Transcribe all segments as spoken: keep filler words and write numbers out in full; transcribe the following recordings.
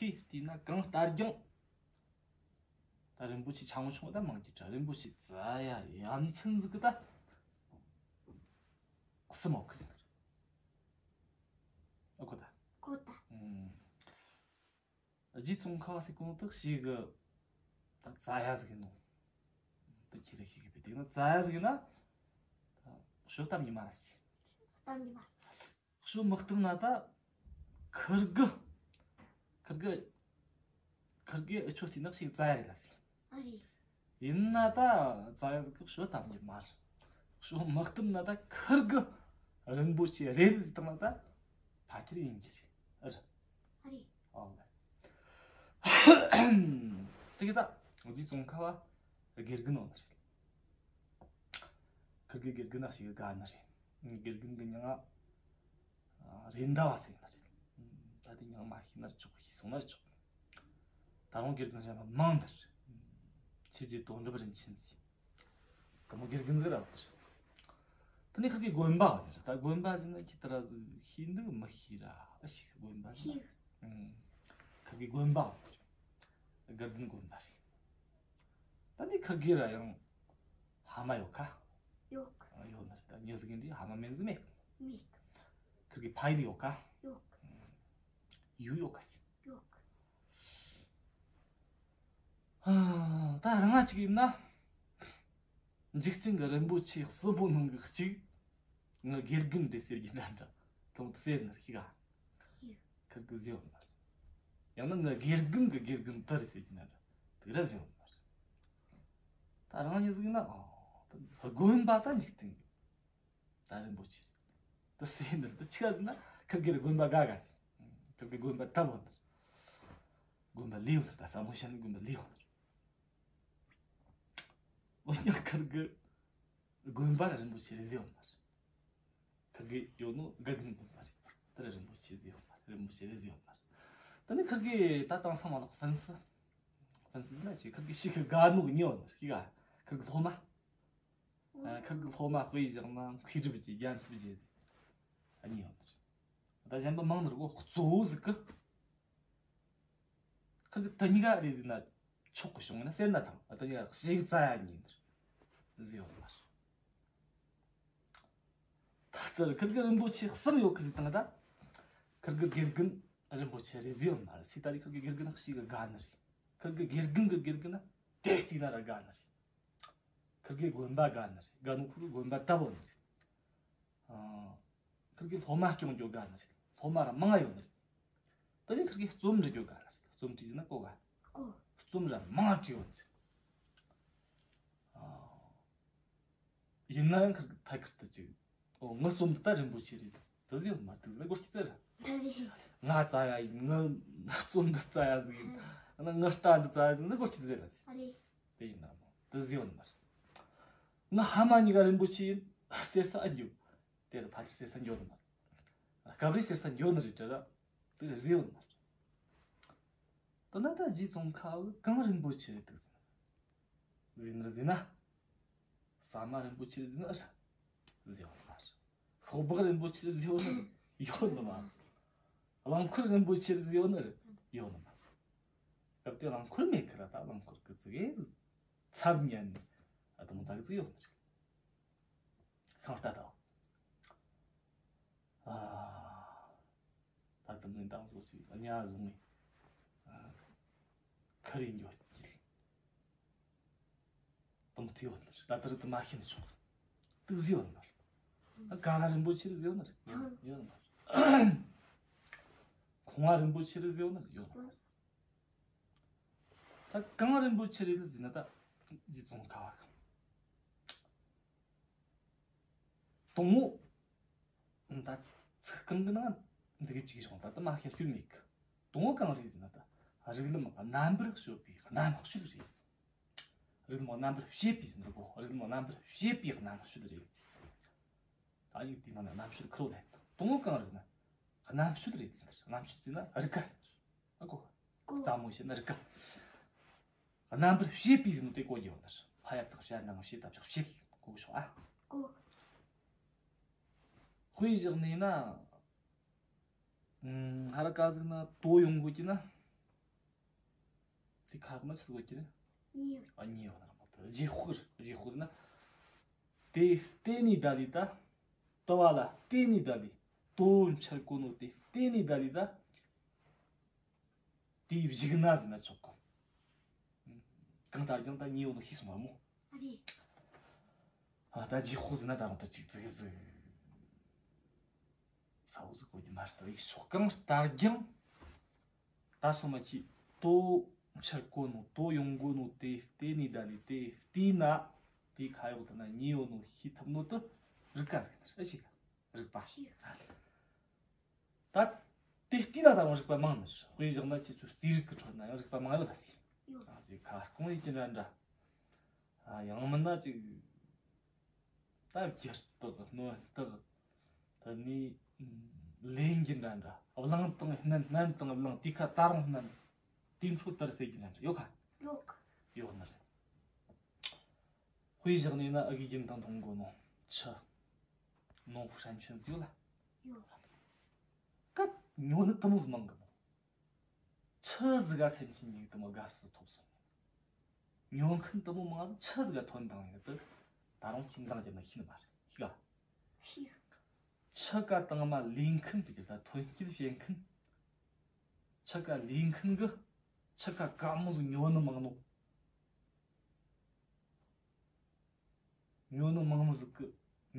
དེ་བལྟས་ན་གང་ལྟར་ཀྱང་ད་རིན་པོ་ཆེ་ཆུང་ཆུང་ད་མང་གི་ད་རིན་པོ་ཆེ་རྩ་ཡ་ཡ་མཚན་ཟིག་གི་ད་གསུམ་ཡོད་གི་ཟེར། ཨ་གོ་ད། གོ་ད། ཨུམ། རྗེ་ཙོང་ཁ་བ་ཟེར་གོ་ནོ་ད་ཞེ་གི་ད་རྩ་ཡ་ཟིག་ཡིན་ནོ། ད་ཁྱེད་རང་ཤེས་གི་བལྟས་ན་རྩ་ཡ་ཟིག་ཡིན་ན། ད་ཤོ་གཏམ་ཉི་མ་ར་ཟེར། གཏམ་ཉི་མ། ཤོ་མི་གཏམ་ན་ད་ཁིར་གི། ཁིར་གི། ཁིར་གི་ཨུ་ཆོ་བལྟས་ན་ཞེ་གི་རྩ་ཡ་རེད་ལ་ཟེར། ཨ་རེད། ཡིན་ན་ད་རྩ་ཡ་ཟིག་གི་ཤོ་གཏམ་ཉི་མ་ར། ཤོ་མི་གཏམ་ན་ད་ཁིར་གི་རིན་པོ་ཆེ་རེད་ཟེར་བཏང་ན་ད་ཕལ་ཆེར་ཡིན་གྱི་རེད། ཨ་རེད། ཨ་རེད། ཨོ་ལེ། དེ་གི་ད་རྗེ་ཙོང་ཁ་བ་དགེ་རྒན་ཡོད་ནི་རེད། ཁིར་གི་དགེ་རྒན་ན་ཞེ་གི་དགའ་ནི་རེད། དགེ་རྒན་གི་མྱིང་ང་རེད་མདའ་བ་ཟེར་ནི་རེད། ད་དེ་མྱིང་མ་ཤེས་ན་ཆོག་ཤེས་སོང་ན་ཆོག་ད་རུང་དགེ་རྒན་གཞན་པ་མང་ནི་རེད། ཆོས་རྗེ་དོན་གྲུབ་རིན་ཆེན་ཟེར། དེ་མོ་དགེ་རྒན་ཟིག་ར་བ་དེ་རེད། དེ་ནས་ཁིར་གི་དགོན་པ་ཡོད་ནི་རེད། ད་དགོན་པ་ཟེར་ན་ཁྱེད་ད་ར་ཤེས་འདུག་མི་ཤེས་ར། ཨ་ཤེས་གི་དགོན་པ་ཟེར་ན། ཤེས། ཨུམ། ཁིར་གི་དགོན་པ་ཡོད་ནི་རེད། དགའ་ལྡན་དགོན་པ་རེད། ད་ནི་ཁིར་གི་ར་ཡང་ཕ་མ་ཡོད་ཁ། ཡོད་གི། ཨ་ཡོད་ནི་རེད། ད་མྱི་ཟིག་ཡིན་དུས་ཕ་མ་མེད་ཟིག་མེད་གི། མེད་གི། ཁིར་གི་ཕ་ཡུལ་ཡོད་ཁ། ཡོད་གི། ཡུལ་ཡོད་ཁ་ཟེར། ཡོད་གི། ཨ། ད་རང་ང་ཅིག་ཡིན་ན། འཇིག་རྟེན་གི་རིན་པོ་ཆེ་གསུམ་པོ་ནང་གི་གཅིག་ང་དགེ་རྒན་རེད་ཟེར་གྱི་འདྲ་འདྲ། དེ་མོ་ཟེར་ནི་རེད་ཤེས་ག། ཤེས། ཁིར་གི་ཟེར་ཡོད་ནི་མ་རེད། ཡང་ན་ང་དགེ་རྒན་གི་དགེ་རྒན་དེ་རེད་ཟེར་གྱི་འདྲ་འདྲ། དེ་ར་ཟེར་ཡོད་ནི་མ་རེད། ད་རང་ཉིད་ཟིག་ཡིན་ན། ཨོ། ད་དགོན་པ་ད་འཇིག་རྟེན་གི་ད་རིན་པོ་ཆེ་རེད། ད་ཟེར་ནི་རེད། ད་ཆི་ག་ཟེར་ན་ཁིར་གི་ར་དགོན་པ་དགའ་ག་ཟེར། ཁིར་གི་དགོན་པ་ད་བོ་ནི་རེད། དགོན་པ་ལས་ཡོད་ནི་རེད། ད་ས་མོ་ཤ་ནི་དགོན་པ་ལས་ཡོད་ནི་རེད། འོ་ཡང་ཁིར་གི་དགོན་པ་ར་རིན་པོ་ཆེ་རེད་ཟེར་ཡོད་ནི་མ་རེད། ཁིར་གི་ཡོད་ནོ་དགའ་ལྡན་དགོན་པ་རེད། དེ་ར་རིན་པོ་ཆེ་ཟེར་ཡོད་མ་རེད། རིན་པོ་ཆེ་རེད་ཟེར་ཡོད་མ་རེད། ད་ནི་ཁིར་གི་ད་དེང་སང་མ་ལོག་ཧྥན་སི། ཧྥན་སི་ན་ཆེ་ཁིར་གི་ཞེ་གི་དགའ་ནོ་གི་ཉོ་ནི་ཞེ་ག། ཁིར་གི་སློབ་མ། ཨ། ཁིར་གི་སློབ་མ་དཔེ་བཞག་ན་མཁས་གྲུབ་རྗེ། རྒྱལ་ཚབ་རྗེ་ཟེར། ཨ་ནི་ཡོད་ནི་རེད། ད་གཞན་པ་མང་ནི་རེད་གོ། གཙོ་བོ་ཟིག་གི། ཁིར་གི་དེ་གཉིས་ཀ་རེད་ཟེར་ན་ཆོག་གི། བྱུང་ན་ཟེར་ན་ཐང་། ཨ། དེ་གཉིས་ཀ་ཞེ་གི་རྩ་ཡ་གཉིས་ནི་ཟེར་ཡོད་མ་རེད། ད་ལྟར་ཁིར་གི་རིན་པོ་ཆེ་གསུམ་ཡོད་གི་ཟེར་བཏང་ད། ཁིར་གི་དགེ་རྒན་རིན་པོ་ཆེ་རེད་ཟེར་ཡོད་མ་རེད། སི་ད་རེས་ཁིར་གི་དགེ་རྒན་ཞེ་གི་དགའ་ནི་རེད། ཁིར་གི་དགེ་རྒན་གི་དགེ་རྒན་ན་དེ་བལྟས་ན་ར་དགའ་ནི་རེད། ཁིར་གི་དགོན་པ་དགའ་ནི་རེད། དགའ་ནོ་ཁིར་གི་དགོན་པ་ད་བོ་ནི་རེད། ཨ། ཁིར་གི་སློབ་མ་སྐྱོང་རྒྱུ་དགའ་ནི་རེད། སློབ་མ་ར་མང་ང་ཡོད་ནི་རེད། དེ་ནས་ཁིར་གི་རྩོམ་འབྲི་རྒྱུ་དགའ་ནི་རེད། རྩོམ་བྲིས་ཟེར་ན་གོ་ག། གོ། རྩོམ་ར་མང་ང་བྲིས་ཡོད་ནི་རེད། ཨ། ཡིན་ན་ཡང་ཁིར་གི་ཐད་ཀར་དུ་ཅིག་ཨོ། ངའི་རྩོམ་འདི་ད་རིན་པོ་ཆེ་རེད། དེ་ཟེར་ཡོད་ནི་མ་རེད། དེ་ཟེར་ན་སྒོར་གཅིག་ཙི་ར། ད་རེད། ང་རྩ་ཡ་ཡིན། ངའི་རྩོམ་འདི་རྩ་ཡ་ཟིག་ཡིན། ཨ། ང་རྟ་འདི་རྩ་ཡ་ཟིག་ཡིན་ན་སྒོར་གཅིག་ཙི་རེད་ལ་ཟེར། ཨ་རེད། དེ་ཡིན་ན་མོ་དེ་ཟེར་ཡོད་ནི་མ་རེད། ང་ཕ་མ་གཉིས་ཀ་རིན་པོ་ཆེ་ཡིན་ཟེར་ས་ཨེ་འགྱོ། དེ་ལ་ཕལ་ཆེར་ཟེར་ས་འགྱོ་ནི་མ་རེད། སྐབས་རེ་ཟེར་ས་འགྱོ་ནི་རེད་དྲ་ར། དེ་ཟེར་ཡོད་ནི་མ་རེད། དེ་ན་ད་རྗེ་ཙོང་ཁ་བ་གང་རིན་པོ་ཆེ་རེད་འདུག་ཟེར་ན། ཟེར་ནི་རེད་ཟེར་ན། ཟ་མ་རིན་པོ་ཆེ་རེད་ཟེར་ནི་ཨེ་རེད། ཟེར་ཡོད་ནི་མ་རེད། ཤོག་སྦག་རིན་པོ་ཆེ་རེད་ཟེར་ཡོད་ནི་རེད། ཡོད་ནི་མ་རེད། རླངས་འཁོར་རིན་པོ་ཆེ་རེད་ཟེར་ཡོད་ནི་རེད། ཡོད་ནི་མ་རེད། སྐབས་དེ་རླངས་འཁོར་མེད་ཁི་ར། ད་རླངས་འཁོར་གི་ཙི་གེ་ཚབ་ཉན་ནི་ཨ་དེ་མོ་ཙི་གེ་ཙི་གེ་ཡོད་ནི་རེད། ཤིང་རྟ་དང་། ཨ། ད་དེ་མིན་དང་ལོ་ཅིག་གཉའ་བཟུང་ངེ་ཨ་ཁ་རེ་འགྱོ་སྐྱིད། དེ་མོ་དེ་ཡོད་ནི་རེད། ད་དེ་རིགས་དེ་མ་ཤེས་ནི་ཆོག་གི། དེ་ཟེར་ཡོད་ནི་མ་རེད། ཨ། ག་ར་རིན་པོ་ཆེ་རེད་ཟེར་ཡོད་ནི་རེད། ཡོད་ནི་མ་རེད། ཁང་བ་རིན་པོ་ཆེ་རེད་ཟེར་ཡོད་ནི་རེད། ཡོད་ནི་མ་རེད། ད་གང་རིན་པོ་ཆེ་རེད་ཟེར་ན་ད་རྗེ་ཙོང་ཁ་བ་གང་། དང་པོ། ད་ཚིག་རྐང་གི་ནང་འདི་གི་གཅིག་བྱུང་། ད་ད་མ་ཤེས་རྒྱུ་མེད་གི། དང་པོ་གང་རེད་ཟེར་ན་ད་རིགས་ལམ་རྣམ་པར་དཔྱོད་པའི་རྣམ་དཔྱོད་རེད་ཟེར། རིགས་ལམ་རྣམ་པར་དཔྱད་པའི་ཟེར་ནོ་གོ། རིགས་ལམ་རྣམ་པར་དཔྱད་པའི་རྣམ་དཔྱོད་རེད་ཟེར། ད་ཡིག་དེའི་ནང་ན་རྣམ་དཔྱོད་ཁུར་བོ་ལེན། དང་པོ་གང་རེད་ཟེར་ན་རྣམ་དཔྱོད་རེད་ཟེར། རྣམ་དཔྱོད་ཟེར་ན་རིག་ག་ཟེར། ཨ་གོ། གོ། རྩ་མོ་བཤད་ན་རིག་ག། རྣམ་པར་དཔྱད་པའི་ཟེར་ནོ་དེ་གོ་རྒྱུ་ཡོད་ནི་རེད། ཕ་ཡ་བཏགས་ཕྱ་ན་བྱ་དཔྱད་དང་བྱ་བྱེད་གོ་ཤོག་ཨ། གོ། དཔེ་བཞག་ནས་ན། ཨུམ། ཧ་ར་ཀ་ཟིག་ན་དོ་ཡོང་དགོས་ཀྱི་ན། དེ་ཁ་ན་ཆི་ཟིག་ཡོད་ཀྱི་རེད། གཉིས་ཡོད། ཨ། གཉིས་ཡོད་ན་ར་མོ། དེ་རྗེས་དཔག་རེད། རྗེས་དཔག་ཟེར་ན། དེ་བརྟེན་ནས་ད་ལས་ད། དུ་བ་ལ་བརྟེན་ནས་ད་ལས། དོ་འཆར་གོ་ནོ་དེ་བརྟེན་ནས་ད་ལས་ད། དེའི་གཞུག་ན་ཟེར་ན་ཆོག་གི། གང་ལྟར་ཀྱང་ད་གཉིས་ཡོད་ནོ་ཤེས་སོང་བ་མོ། རེད། ཨ། ད་རྗེས་དཔག་ཟེར་ན་ད་རུང་ད་ཅིག་ཙིག་ཟིག་ས་བོ་ཟིག་གོ་རྒྱུ་མ་རེད། ད་ཡིག་ཆོག་གང་ལྟར་ཀྱང་། ད་སོང་མ་ཁྱི་དོ་འཆར་གོ་ནོ་དོ་ཡོང་གོ་ནོ་དེ་བརྟེན་ནས་ད་ལས་དེ་བལྟས་ན། དེ་ཁ་ཡོག་ད་ན་གཉིས་ཡོད་ནོ་ཤེས་ཐུབ་ནོ་དེ་རིག་པ་ཟིག་ཡིན་ནི་རེད། ཤེས་ག་རིག་པ། ཤེས། ད་དེ་བལྟས་ན་ད་རུང་རིག་པ་མང་ནི་རེད། དཔེ་བཞག་ན་ཁྱེད་ཚོ་རྩིས་རིག་གི་ཁྲོད་ན་ཡང་རིག་པ་མང་ཡོད་ལ་ཟེར། ཡོད། ཨ། ཅིག་ཁ་སྐོང་ཡིན་གྱི་འདྲ་འདྲ། ཨ། ཡང་མིན་ན་ཅིག་ད་སྒྱུ་རྩལ་དག་སྣོན་དག་ད་ནི་ལེན་གྱི་འདྲ་འདྲ། བླངས་དང་སྣོན། སྣོན་དང་བླངས། དེ་ཁ་ད་རུང་སྣོན། དེ་འཕྲོ་དར་ཟེར་གྱི་འདྲ་འདྲ་ཡོད་ག་ཡོད་ག་ཡོད་ནི་རེད། དཔེ་བཞག་ནས་ན་ཨ་གི་རྒྱུན་དང་མཐུན་གོ་ནོ་ཆུ། 农夫山泉 ཟེར་ཡོད་ལ། ཡོད། ག་ཉོ་ནི་དེ་མོ་ཟིག་མང་གི་མོ། ཆི་ཟིག་ག་སེམས་ཅན་གཉིས་དེ་མོ་དགའ་བསུ་ཐོབ་སོང་། ཉོ་མཁན་དེ་མོ་མང་ཟིག་ཆི་ཟིག་ག་ཐོན་དང་ཡིན་དུ། ད་རུང་ཁྱིམ་དང་རྒྱབ་ན་ཤེས་ནི་མ་རེད། ཤེས་ག་ཤེས། ཆི་ག་དང་མ་ལས་མཁན་ཟིག་གི་ད་ཐོན་སྐྱེད་བྱེད་མཁན། ཆི་ག་ལས་མཁན་གི་ཆི་ག་ག་མོ་ཟིག་ཉོ་ནི་མང་ནོ། ཉོ་ནི་མང་ནི་ཟིག་གི་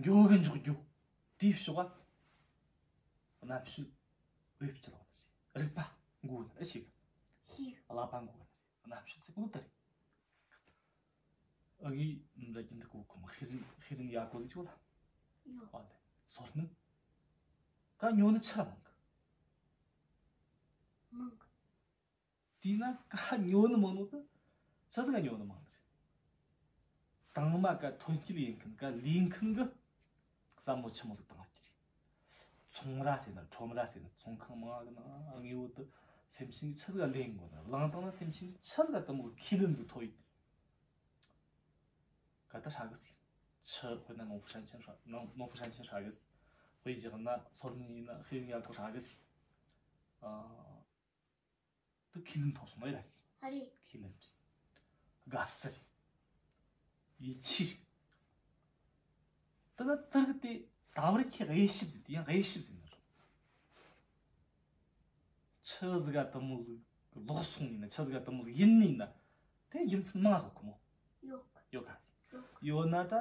འགྱོ་གི་འཇོག་རྒྱུ། དེའི་ཕྱོགས་ཨ་རྣམ་དཔྱོད་བེད་སྤྱད་ལོག་ནི་རེད། རིག་པ་འགོ་ནི་རེད། ཤེས་གི་ཤེས། ཀླད་པ་འགོ་ནི་རེད། རྣམ་དཔྱོད་ཟེར་གོ་ནོ་ད་རེད། ཨ་གི་འདྲ་རྒྱུན་དུ་གོ་གོ་མོ། ཤེས་རིག་ཤེས་རིག་ཡག་གོ་ཟིག་ཆོག་ལ། ཡོད། ཨ་ལེ། སོར་མོ་ག་ཉོ་ནི་ཆི་མང་གི་མང་གི་དེས་ན་ག་ཉོ་ནི་མང་ནོ་དེ། ཆི་ཟིག་ག་ཉོ་ནི་མང་ནི་རེད། དང་མ་ག་ཐོན་སྐྱེད་ཡེད་མཁན་ག་ལས་མཁན་གི་བསམ་བློ་ཆི་མོ་ཟིག་བཏང་ཡོད་ཀྱི་རེད། ཚོང་ར་ཟེར་ན་ཁྲོམ་ར་ཟེར་ན་ཚོང་ཁང་མང་གི་ནང་དངོས་པོ་དེ་སེམས་ཅན་གི་ཆི་ཟིག་ག་ལེན་དགོས་ན། བླངས་བཏང་ན་སེམས་ཅན་གི་ཆི་ཟིག་ག་དེ་མོ་གི་ཁས་ལེན་ཟིག་ཐོབ་ཡོད་ག་ད་ཧྲ་གི་ཟིག་ཆུ། དཔེར་ན་农夫山泉 ཧྲ། 农夫山泉 ཧྲ་གི་ཟིག་དཔེ་བཞག་ན་སོར་མོ་ཡིན་ན་ཤེས་རིག་ཡག་གོ་ཧྲ་གི་ཟིག་ཨ། དེ་ཁས་ལེན་ཐོབ་སོང་ནི་རེད། ཨ་རེད། ཁས་ལེན་རེད། དགའ་བསུ་རེད། ཡིད་ཆེས་རེད། དེ་ན་དེ་རིགས་དེ་ད་བར་ཁྱེད་དབྱེ་ཞིབ་ཟེར། དེ་ཡང་དབྱེ་ཞིབ་ཟེར་ནི་རེད། ཆི་ཟིག་ག་དེ་མོ་ཟིག་ལོག་སོང་ནི་ན། ཆི་ཟིག་ག་དེ་མོ་ཟིག་ཡིན་ནི་ན། དེ་རྒྱུ་མཚན་མང་ཟིག་གོ་མོ། ཡོད། ཡོད་ག་ཡོད་ཡོད་ན་ད།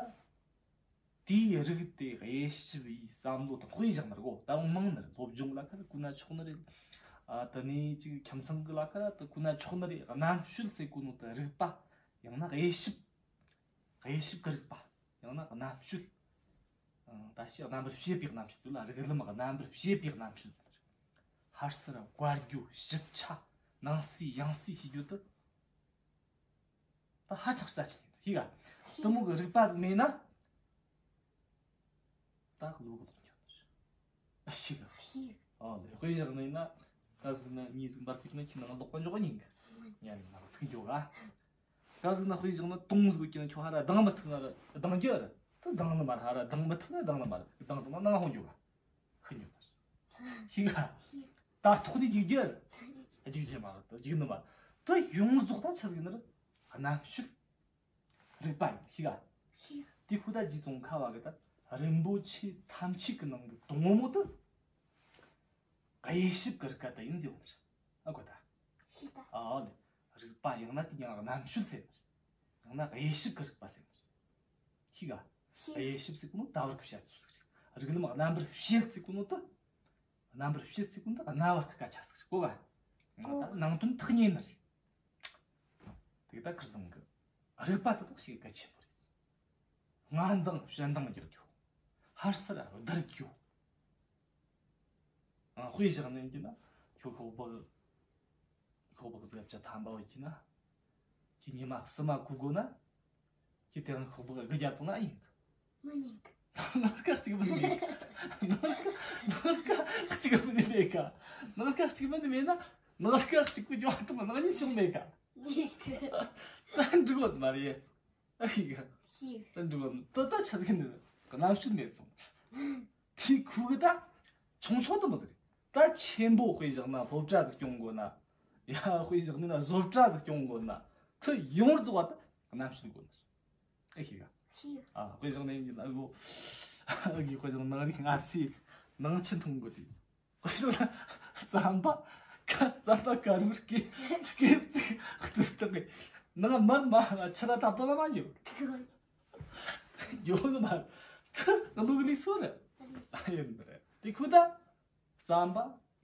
དེའི་རིགས་དེ་དབྱེ་ཞིབ་ཡེད་བསམ་བློ་དང་དཔེ་བཞག་ན་ར་གོ། ད་རུང་མང་ནི་རེད། སློབ་སྦྱོང་ལ་ཁ་ད་གོ་ན་ཆོག་ནི་རེད། ཨ། དེ་ནས་ཅིག་ཁྱིམ་ཚང་གི་ལ་ཁ་ད་གོ་ན་ཆོག་ནི་རེད། རྣམ་དཔྱོད་ཟེར་གོ་ནོ་དེ་རིག་པ། ཡང་ན་དབྱེ་ཞིབ། དབྱེ་ཞིབ་གི་རིག་པ། ཡང་ན་རྣམ་དཔྱོད། ཨང་། ད་ཅི་རྣམ་པར་དཔྱོད་པའི་རྣམ་དཔྱོད་ཟེར་ལ། རིགས་ལམ་རྣམ་པར་དཔྱོད་པའི་རྣམ་དཔྱོད་ཟེར། ཧར་སར་བཀར་རྒྱུ། ཞིབ་ཆ། ནང་གསེས་ཡང་གསེས་བྱེད་རྒྱུ་དེ། ད་ཧ་ཅང་རྩ་ཆེ་ནི་རེད། ཤེས་ག་དེ་མོ་གི་རིག་པ་ཟིག་མེད་ན། ད་བློ་གི་ལོག་འགྱོ་ནི་རེད། ཨ། ཤེས་ག་ཤེས། ཨོ་ལེ། དཔེ་བཞག་ནི་ཡིན་ན། ད་ཟིག་ན་མྱི་ཟིག་འབར་གི་ན་ཁྱི་ནང་ལོག་པ་འཇོག་ཉན་གི་ཉན་ནི་ནང་ཚིག་འགྱོ་ག་ད་ཟིག་ན་དཔེ་བཞག་ན་དུང་ཟིག་གི་ཁྱོད་ཧ་ར་ལྡང་མི་ཐུབ་ན་ར་ལྡང་རྒྱུ་ར། ད་ལྡང་ནི་མ་ར། ཧ་ར་ལྡང་མི་ཐུབ་ན་ལྡང་ནི་མ་ར། ལྡང་ཐུབ་ན་ནང་ཧོང་འགྱོ་ག་ཁི་འགྱོ་ནི་རེད། ཤེས་ག་ཤེས། ད་ཐོག་ནས་རྒྱུག་རྒྱུ་ར། རྒྱུག་རྒྱུ་མ་ར། ད་རྒྱུག་ནི་མ་ར། ད་ཡོངས་རྫོགས་ད་ཆི་ཟིག་ནི་ར། རྣམ་དཔྱོད། རིག་པ་ཡིན། ཤེས་ག་ཤེས། དེ་ཁུ་ད་རྗེ་ཙོང་ཁ་བ་གི་ད་རིན་པོ་ཆེ་ཐམས་ཅད་ཀྱི་ནང་གི་དོན་ངོ་མ་དེ་དབྱེ་ཞིབ་གི་རིག་པ་དེ་ཡིན་ཟེར་བ་ནི་རེད། ཨ་གོ་ད། ཤེས་ད། ཨ་ལེ། རིག་པ་ཡང་ན་དེ་ཡང་རྣམ་དཔྱོད་ཟེར་ནི་རེད། ཡང་ན་དབྱེ་ཞིབ་གི་རིག་པ་ཟེར་ནི་རེད། ཤེས་ག་ཤེས། དབྱེ་ཞིབ་ཟེར་གོ་ནོ་ད་བར་གི་བཤད་ཚུལ་ཟིག་རེད། རིགས་ལམ་རྣམ་པར་དཔྱོད་ཟེར་གོ་ནོ་དེ། རྣམ་པར་དཔྱོད་ཟེར་གོ་ནོ་དེ་རྣ་བར་གི་སྐད་ཆ་ཟིག་རེད། གོ་ག་ང་ད་ནང་དོན་ཐག་ཉེ་ནི་རེད། དེ་ད་ཁིར་ཚང་གི་རིག་པ་དེ་དག་ཞིག་གལ་ཆེན་པོ་རེད། ངན་དང་བྱད་དང་རྒྱག་རྒྱུ། ཧར་སར་བསྡུར་རྒྱུ། ཨ། དཔེ་བཞག་ནས་ཡིན་གྱི་ན། ཁྱོད་ཤོག་སྦག་ཤོག་སྦག་ཟིག་ཡབ་ཆ་ཐམ་པ་ཡོད་ཀྱི་ན། ཁྱེད་ཉི་མ་གསུམ་མ་ཁུ་དགོ་ན། ཁྱེད་དེ་རིང་ཤོག་སྦག་དགུ་བརྒྱབ་བཏང་ན་ཨེ་ཡིན་གི་མི་ཉན་གི་ནོར་ཁ་གཅིག་མིན་མེད་ག་ནོར་ཁ་ནོར་ཁ་གཅིག་མིན་མེད་ག་ནོར་ཁ་གཅིག་མིན་མེད་ན། ནོར་ཁ་གཅིག་པུ་ཉོ་ཐུབ་ན་ནང་ཉིད་བྱུང་མེད་ག་མེད་གི་ད་འགྲིག་གོ་མ་རེད། ཨ་ཤེས་ག་ཤེས། ད་འགྲིག་གོ་ད་ད་ཆ་ཟིག་ནི་རྣམ་དཔྱོད་མེད་སོང་། དེ་ཁུ་གི་ད་ཆུང་ཆུང་དུ་མོ་ཟིག་རེད། ད་ཆེན་པོ་དཔེ་བཞག་ན་སློབ་གྲྭ་ཟིག་སྐྱོང་དགོ་ན། ཡ། དཔེ་བཞག་ནས་ན་བཟོ་གྲྭ་ཟིག་སྐྱོང་དགོས་ན། དེ་ཡོངས་རྫོགས་པ་དེ་རྣམ་དཔྱོད་དགོས་ནི་རེད། ཨེ་ཤེས་ག་ཤེས། ཨ། དཔེ་བཞག་ནས་ཡིན་ན་གོ། ཨ་གི་དཔེ་བཞག་ནང་རིག་ང་སི་ནང་ཆེན་མཐོང་གི་དུས། དཔེ་བཞག་ན་རྩམ་པ་ཀ་རྩམ་པ་ཀ་རུ་སྐེ་སྐེ་ཚིག་ཏུ་སྟག་གི་ནང་མར་མ་ཆུ་ར་ཐབ་ཐོ་ལ་མ་ཡོད། ཡོད་ནི་མ། དེ་ལུག་ལུག་སོ་རེད། ཨ་ཡིན་རེད། དེ་ཁུ་ད། རྩམ་པ་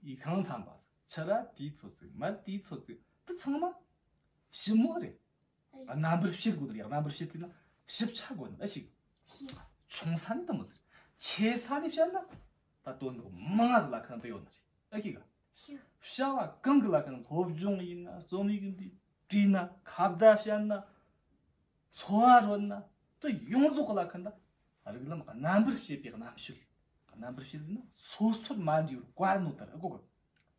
ཡི་ཤིང་ཚན་པ་ཟིག་ཆུ་ར་དེའི་ཚོད་ཟིག་མར་དེའི་ཚོད་ཟིག་དེ་ཚང་མ་ཞིབ་མོ་རེད། རྣམ་པར་བཤད་དགོས་ནི་རེད། རྣམ་པར་བཤད་ཟེར་ན་ཞིབ་ཆ་དགོས་ནི། ཨེ་ཤེས། ཆུང་ས་ནས་དེ་མོ་ཟིག་ཆེ་ས་ནས་བཤད་ན་ད་དོན་དག་མང་ང་ལ་ཁང་དུ་ཡོད་ནི་རེད། ཨེ་ཤེས་ག་བྱ་བ་གང་གི་ལ་ཁང་། སློབ་སྦྱོང་ཡིན་ན། རྩོམ་ཡིག་འདི་བྲིས་ན། ཁ་བརྡ་བཤད་ན། འཚོ་བ་རོལ་ན། དེ་ཡོངས་རྫོགས་ལ་ཁང་ད་རིགས་ལམ་རྣམ་པར་བཤད་པའི་རྣམ་དཔྱོད། རྣམ་པར་བཤད་ཟེར་ན་སོ་སོར་མ་འདྲེས་པར་བཀར་ནོ་དེ་རེད། གོ་གི་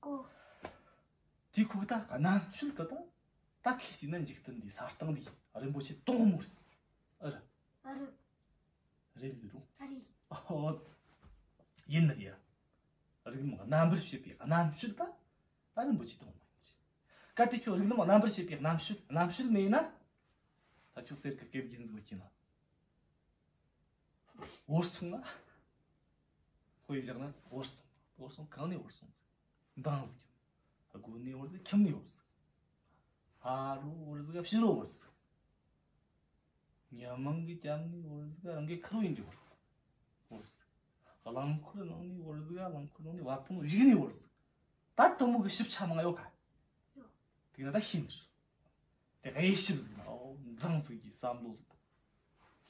གོ། དེ་ཁོ་ད་རྣམ་དཔྱོད་དེ་ད་ད་ཁེ་ཏི་ན་འཇིག་རྟེན་འདི་ས་སྟེང་འདི་རིན་པོ་ཆེ་དོང་མོ་རེད། ཨ་རེད། ཨ་རེད། རེད་ཟེར་རོ། ཨ་རེད། ཨོ། ཡིན་ནི་རེད། རིགས་ལམ་རྣམ་པར་བཤད་པའི་རྣམ་དཔྱོད་ད་ད་རིན་པོ་ཆེ་དོང་མོ་ཡིན་ནི་རེད། གལ་ཏེ་ཁྱོད་རིགས་ལམ་རྣམ་པར་བཤད་པའི་རྣམ་དཔྱོད། རྣམ་དཔྱོད་མེད་ན། ད་ཁྱོད་གསེར་གི་སྐེ་རྒྱན་ཟིག་གོན་ན། བོར་སོང་ན། དཔེ་བཞག་ན་བོར་སོང་། བོར་སོང་། གང་ནས་བོར་སོང་ཟིག་མདངས་ཟིག་སྒོ་ནས་བོར་ཟིག་ཁྱིམ་ནས་བོར་ཟིག་ཕ་རོལ་བོར་ཟིག་ཕྱི་རོལ་བོར་ཟིག་ཉི་མ་གི་རྒྱབ་ནས་བོར་ཟིག་རང་གི་ཁུར་ཡིན་གྱི་བོར་ཟིག་བོར་ཟིག་རླངས་འཁོར་ནང་ནས་བོར་ཟིག་རླངས་འཁོར་ནང་ནས་བབ་ཐོན་གཞུག་ནས་བོར་ཟིག་ད་དེ་མོ་གི་ཞིབ་ཆ་མང་ཡོད་ག་ཡོད། དེ་ན་ད་ཤེས་ནི་རེད། དེ་དབྱེ་ཞིབ་ཟིག་ན། ཨོ། མདངས་ཟིག་གི་བསམ་བློ་ཟིག་དང་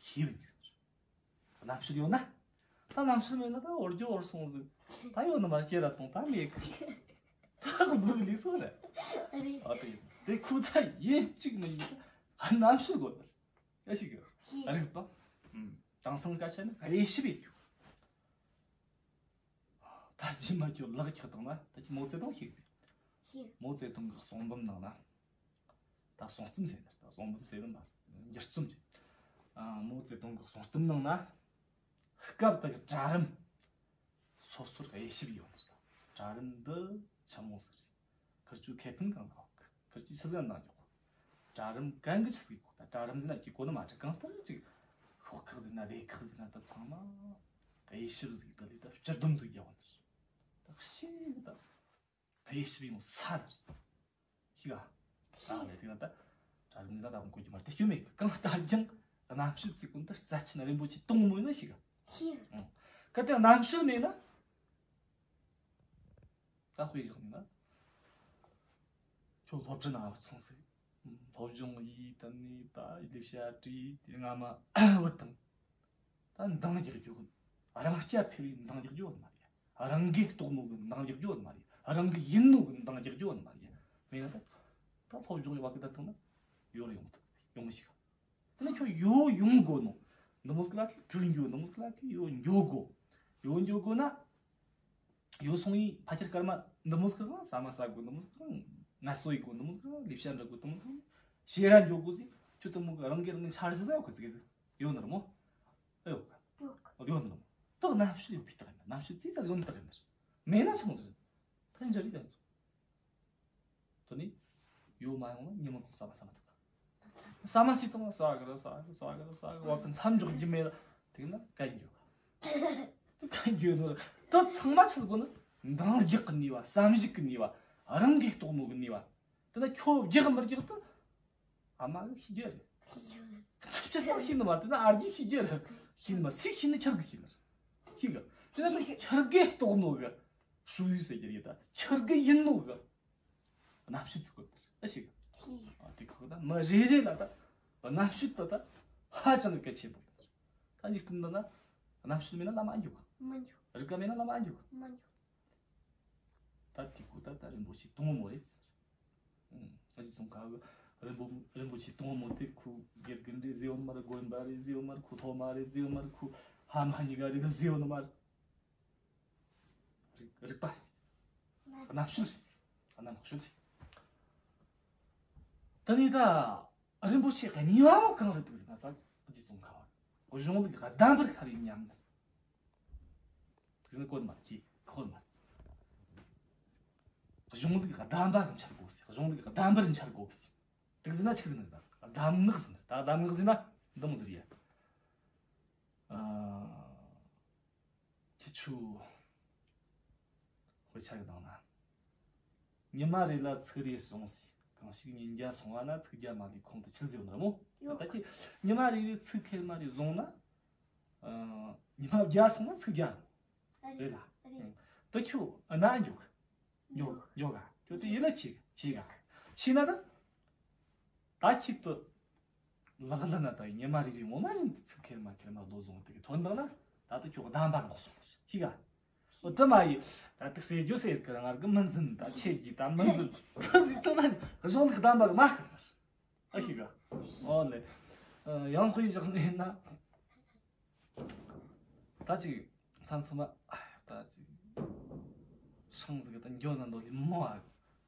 ཤེས་རིག་རྒྱུ་རྣམ་དཔྱོད་ཡོད་ན། ད་རྣམ་དཔྱོད་མེད་ན་ད་བོར་རྒྱུ་བོར་སོང་ཟིག་ད་ཡོད་ནི་མ་ཤེས་ར་གཏོང་ད་མེད་གི་ད་གི་ལུག་ལུག་སོ་རེད། རེད། ཨ་དེ་དེ་ཁུ་ད་ཡིན་གཅིག་མིན་གཅིག་རྣམ་དཔྱོད་དགོས་ནི་རེད། ཨེ་ཤེས་གི་ཤེས། རིག་པ། ཨུམ། དེང་སང་སྐད་ཆ་ནི་དབྱེ་ཞིབ་ཡེད་རྒྱུ། ད་རྗེས་མ་ཁྱོད་ལག་ཁྱག་བཏང་ན་ད་ཁྱོད་མའོ་ཙེ་ཏུང་ཤེས་གི་ཤེས། མའོ་ཙེ་ཏུང་གི་གསུང་འབུམ་ནང་ན། ད་གསུང་རྩོམ་ཟེར་ནི། ད་གསུང་འབུམ་ཟེར་ནི་མ་རེད། འགྱུར་རྩོམ་རེད། ཨ། མའོ་ཙེ་ཏུང་གི་གསུང་རྩོམ་ནང་ན། སྐབས་དེ་གི་གྲལ་རིམ་སོ་སོར་དབྱེ་ཞིབ་ཡོད་ནི་རེད། གྲལ་རིམ་འདི་ཆི་མོ་ཟིག་རེད། ཁིར་ཆོ་ཁེ་ཕན་གང་གི་ཁིར་ཆོ་ཆི་ཟིག་གནང་རྒྱུ། གྲལ་རིམ་གན་གི་ཆི་ཟིག་གོ། ད་གྲལ་རིམ་ཟིག་ན་ཁྱེད་གོ་ནི་མ་རེད། གང་ལྟར་ཅིག་ཤོག་ཁག་ཟིག་ན་སྡེ་ཁག་ཟིག་ན་ད་ཚང་མ་དབྱེ་ཞིབ་ཟིག་ད་ལས་ད་སྤྱི་སྡོམ་ཟིག་རྒྱག་བ་ནི་རེད། ད་ཤེས་ད། དབྱེ་ཞིབ་ཡོང་ས་རེད། ཤེས་ག་ཤེས། ད་ལས་དེ་ན་ད་གྲལ་རིམ་ཟིག་ན་ད་གོ་རྒྱུ་མ་རེད། དེ་སྐྱོན་མེད་གི་གང་ལྟར་ཀྱང་རྣམ་དཔྱོད་ཟེར་གོ་ནོ་ད་རྩ་ཆེན་རིན་པོ་ཆེ་དོང་མོ་ཡིན་ན་ཤེས་ག་ཤེས། ཨང་། གལ་ཏེ་རྣམ་དཔྱོད་མེད་ན། ད་དཔེ་བཞག་ན། ཁྱོད་སློབ་གྲྭ་ནང་སོང་ཟིག་སློབ་སྦྱོང་ཡེད་དེ་ནས་ད་ལས་བྱ་བྲིས་དེ་སྔ་མ་བུད་དང་། ད་འདང་རྒྱག་རྒྱུ་གི། རང་རྐྱ་འཕེར་བའི་འདང་རྒྱག་རྒྱུ་ཡོད་མ་རེད། རང་གིས་རྟོགས་ནོ་གི་འདང་རྒྱག་རྒྱུ་ཡོད་མ་རེད། རང་གི་ཡིན་ནོ་གི་འདང་རྒྱག་རྒྱུ་ཡོད་མ་རེད། མེད་ན་ད་ད་སློབ་སྦྱོང་ཡོད་པ་གི་ད་ཐང་ན་ཡོད་རེ་ཡོང་ཐུབ་ཡོང་མི་ཤེས་ག་དེ་ནས་ཁྱོད་ཡོད་ཡོང་དགོ་ནོ། འདི་མོ་ཟིག་ལ་ཁྱོད་གྲོས་འགྱོ། འདི་མོ་ཟིག་ལ་ཁྱོད་ཡོད་འགྱོ་དགོ། ཡོད་འགྱོ་དགོ་ན། ཡོད་སོང་ཡི་ཕལ་ཆེར་སྐར་མ་འདི་མོ་ཟིག་གི་ས་མ་ཟ་དགོ། འདི་མོ་ཟིག་གི་ངལ་གསོ་ཡེད་དགོ། འདི་མོ་ཟིག་གི་ལས་བྱ་འབྲི་དགོ། འདི་མོ་ཟིག་གི་ཤེས་ར་འགྱོ་དགོ་ཟིག་ཁྱོད་དེ་མོ་གི་རང་གིས་རང་གི་འཆར་གཞི་ཟིག་ཡོད་གི་ཟིག་ཟིག་ཡོད་ནི་རེད་མོ། ཨེ་ཡོད་ག་ཡོད་ག་ཡོད་ནི་རེད་མོ། དེ་རྣམ་དཔྱོད་ཡོད་པའི་རྟགས་ཡིན། རྣམ་དཔྱོད་ཙིག་ཙིག་ཡོད་ནི་རྟགས་ཡིན། མེད་ན་ཆི་མོ་ཟིག་རེད། ད་འཇར་རི་ད་ཡིན། དེ་ནས་ཡོད་མ་ཡོང་ན་ཉིན་མོ་གང་ཟ་མ་ཟ་མ་ཐུབ་ག་ཟ་མ་ཟོས་བཏང་ཟ་གི་ར་ཟ་གི་ཟ་གི་ར་ཟ་གི་བ་གི་མཚམས་འཇོག་རྒྱུ་མེད་ལ། དེ་ན་གན་འགྱོ་ག་དེ་གན་འགྱོ་ནི་ར། དེ་ཚང་མ་ཆི་ཟིག་གོ་ནི། འདང་རྒྱག་གི་ནུས་པ། བསམ་གཞིག་གི་ནུས་པ། རང་གིས་རྟོགས་ནོ་གི་ནུས་པ། དེ་ན་ཁྱོད་རྒྱག་མི་རྒྱག་དེ་ཨ་མ་གིས་ཤེས་རྒྱུ་རེད། ཁྱོད་ཤེས་ནི་མ་རེད། དེ་ན་ཨ་རྒྱས་ཤེས་རྒྱུ་རེད། ཤེས་ནི་མ་སུས་ཤེས་ནི། ཁྱེད་ཀྱིས་ཤེས་ནི་རེད། ཤེས་ག་དེ་ན་ཁྱེད་ཀྱིས་རྟོགས་ནོ་གི། ཧྲུའུ་ཡུས་ཟེར་རྒྱུ་རེད། ད་ཁྱེད་ཀྱི་ཡིན་ནོ་གི་རྣམ་དཔྱོད་ཟིག་དགོས། ཨེ་ཤེས་ག་ཨ་དེ་ཁོ་ད་མི་རེ་རེ་ལ་ད་རྣམ་དཔྱོད་ད་ད་ཧ་ཅང་གི་གལ་ཆེན་པོ་ཡིན། ད་འཇིག་རྟེན་འདི་ན་རྣམ་དཔྱོད་མེད་ན་ལམ་མ་འགྱོ་ག་མི་འགྱོ། རིག་པ་མེད་ན་ལམ་མ་འགྱོ་ག་མི་འགྱོ། ད་དེ་ཁོ་ད་ད་རིན་པོ་ཆེ་དོང་མོ་རེད་ཟེར། ཨུམ། ཨ་ཅེ་ཙོང་ཁ་གིས་རིན་པོ་རིན་པོ་ཆེ་དོང་མོ་དེ་ཁོ་དགེ་རྒན་རེད་ཟེར་ཡོད་ནི་མ་རེད། དགོན་པ་རེད་ཟེར་ཡོད་ནི་མ་རེད། ཁོ་སློབ་མ་རེད་ཟེར་ཡོད་ནི་མ་རེད། ཁོ་ཕ་མ་གཉིས་ཀ་རེད་ཟེར་ཡོད་ནི་མ་རེད། རིག་རིག་པ་རྣམ་དཔྱོད་རེད། རྣམ་དཔྱོད་རེད། ད་ནི་ད་རིན་པོ་ཆེ་གཉིས་པ་བོ་གང་རེད་འདུག་ཟེར་ན། ད་ཨ་ཅེ་ཙོང་ཁ་བ་གཞུང་ལུགས་གདམས་པར་ཤར་བའི་ཉམས་ལེན། དེ་ནི་གོ་མ་ཁྱི་ཁོ་མ། གཞུང་ལུགས་གདམས་པ་གི་འཆར་དགོས་ཟེར། གཞུང་ལུགས་གདམས་པར་འཆར་དགོས་ཟེར། དེ་ཟེར་ན་ཆི་ཟེར་ན། གདམས་ངག་ཟེར་ན། ད་གདམས་ངག་ཟེར་ན་འདི་མོ་ཟེར་ཡ། ཨ། ཁྱེད་ཆོ། དཔེ་ཆ་གི་ནང་ན། ཉི་མ་རེ་ལ་ཚིག་རེ་ཟུང་ཟེར། གང་ཞིག་ཉིན་བརྒྱ་སོང་བ་ན། ཚིག་བརྒྱ་མ་ལུས་ཁོང་དུ་ཆུད་ཟེར་ཡོད་ནི་རེད་མོ། ཡོད། ད་ཁྱེད་ཉི་མ་རེ་རེ་ཚིག་ཁེར་མ་རེ་ཟུང་ན། ཨ། ཉི་མ་བརྒྱ་སོང་ན་ཚིག་བརྒྱ་རེད་ལ། རེད། དེ་ཁྱོད་ཨ་ན་འཇོག་ཡོ་ཡོ་ག་ཁྱོད་དེ་ཡིན་ན་ཆི་ཆི་ག་ཆི་ན་ད། ད་ཁྱེད་དུ་ལག་ལ་ན་ད་ཉི་མ་རེ་རེ་ངོ་མ་བཞིན་དུ་ཚིག་ཁེར་མ་ཁེར་མ་ལོ་བཟུང་དེ་གི་ཐོན་དང་ན། ད་ད་ཁྱོད་གདམས་པ་ལོག་སོང་ཤི་ག་འོ་དེ་མ་ཡི་ད་དེ་ཟེར་རྒྱུ་ཟེར་གི་ང་གི་མི་འཛིན། ད་ཆེ་གི་ད་མི་འཛིན། ད་ཟིག་ཐོན་ན་གཞུང་ལུགས་གདམས་པ་གི་མ་ཁེར་མ་ཨ་ཤི་ག་འོ་ལེ། ཡང་དཔེ་བཞག་ནས་ན། ད་ཅིག་མཚམས་མཚམས་མ། ད་ཅིག་ཤིང་ཟིག་ད་འགྱོ་ན་འདོད་ལི་མོ་ཨ།